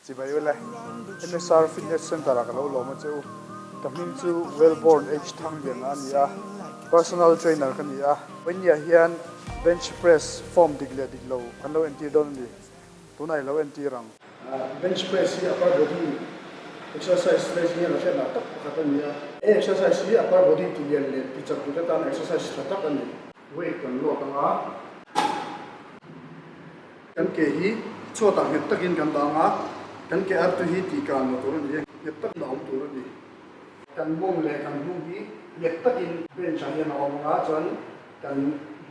Chibai ule, MSR Fitness Centre ah ka lo lawm a che u. Ka hming chu Wellborn H Thangliana a ni a, Personal Trainer ka ni a. Vawinia hian Bench Press form dik leh dik lo kan lo entir dawn a ni. Tunah i lo entir ang. Bench Press hi upper body exercise te zinga la hriatnah tak pakhat a ni a. He exercise hi upper body ti lian leh ti chak duhte tan exercise tha tak a ni. Weight kan load ang a. Kan ke hi chhuatah nghet takin kan dah ang a, kan ke artu hi tih kan lo tur a ni e, nghet takin a awm tur a ni. Kan mawng leh kan hnung hi nghet takin bench ah hian a awm ang a, chuan kan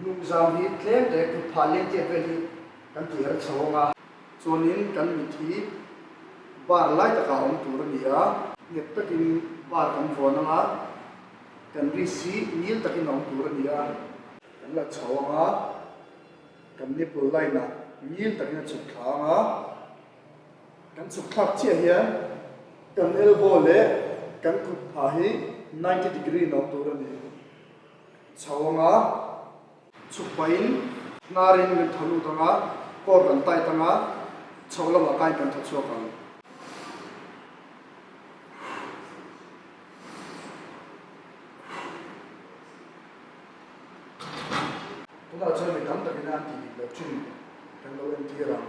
hnung zam hi tlem te kut phah leng tiat vel hi kan tih er chho ang a. Chuanin kan mit hi bar lai takah a awm tur a ni a. Nghet takin bar kan vuan ang a, kan wrist hi ngil takin a awm tur a ni a. Kan la chho ang a. Kan nipple line ah ngil takin a chhuk thla ang a, kan chhuk thlak chiah hian kan elbow leh kan kut phah hi 90 degree in a awm tur a ni. Chho ang a, chhuk pahin hnarin kan thaw lut ang a, core kan tight ang a, chho lamah kain kan thaw chhuak ang. Tunah chuan mi tam takin an tih dik loh thin kan lo entir ang.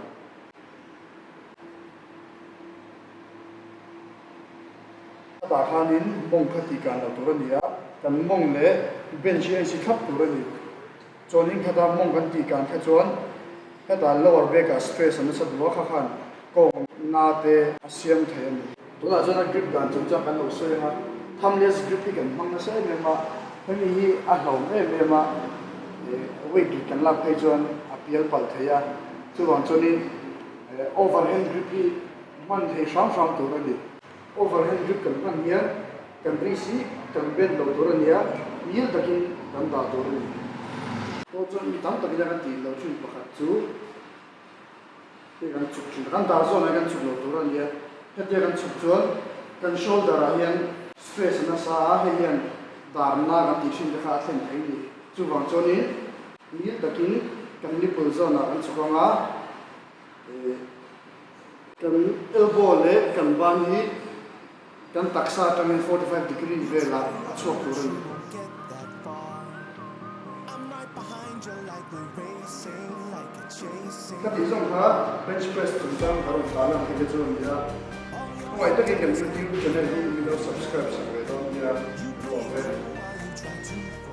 Hetah khanin mawng kha tih kan lo tur a ni a, kan mawng leh bench hi a insi thlap tur a ni. Chuanin khata mawng kan tih kan kha chuan hetah lower back ah stress a nasa duh a, kha khan kawng na te a siam thei a ni. Tunah chuan a grip dan chungchang kan lo sawi ang a, thumbless grip hi kan hmang nasa em em a, hemi hi a hlauhawm em em a, weight rit kan lak phei chuan a pial palh thei a, chuvang chuanin overhand grip hi hman thei hram hram tur a ni. Overhand grip kan hman hian kan wrist hi kan bend lo tur a ni a, ngil takin kan dah tur a ni. Pawh chuan mi tam takin a kan tih loh thin pakhat chu. Hei kan chhuk thin kan dar zawnah hian kan chhuk lo tur a nia, hetia kan chhuk chuan kan shoulder ah hian stress a nasa a, hei hian darna kan tih thin te kha a thlen thei a ni. Chuvang chuanin ngil takin kan nipple zawnah kan chhuk ang a, eh kan elbow leh kan ban hi Kan taksa atangin 45 degree velah a chhuak tur a ni. Ka tih zawng kha bench press chungchang ka rawn tarlan thei te chu a ni a. Khawngaih takin kan YouTube channel hi min lo subscribe sak ve dawn nia, ka lawm e.